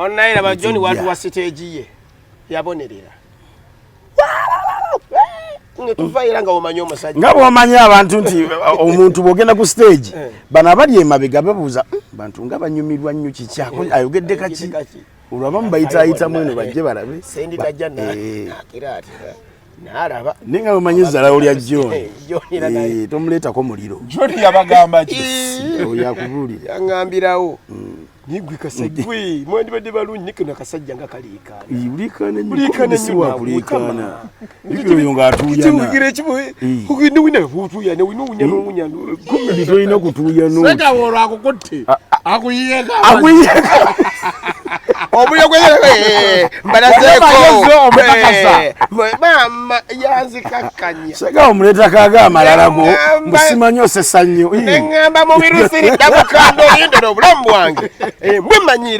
Munaye laba John. Nzijja. Watuwa siteegi ye yabonerera nga tuva era nga omanyi omusajja. Nga bw'omanyi abantu nti omuntu bw'ogenda ku stage, bano abali emabega babuuza, bantu nga banyumirwa nnyo, kiki ayogedde kaki?" Kaki? Olwo abamu bayitaayitamu eno bajje balabe. Sendi najja nakira ati nalaba. Naye nga bwemanyi ezzalawo lya John. John era naye. Tomuleetako muliro. John yabagamba ki? Oyo akubuulira. Yaŋŋambirawo nigwe kasajja gwe mwandibadde balungi nikino akasajja nga kaliikaana. Uliikaana. Uliikaana nnyo, si nnyo. wakuliikaana jukira oyo ng'atuuyana. Kiwugira ekimu ogenda wina otuuyana wina owunya n'owunya. Kumbi tolina kutuuyana. Sekawo olwo akukutte akuyiyeko. Akuyiyeko. Omuliro gwe mbalazeeko. Amagezi omukakasa. Maama yanzikakkanya. Sega omuleetako aga amalala go. Ngamba- Mbusimanyi osesa nnyo. Neŋŋamba mu birusiri ddabukanda olindera obulamu bwange. Mwe mmanyiire.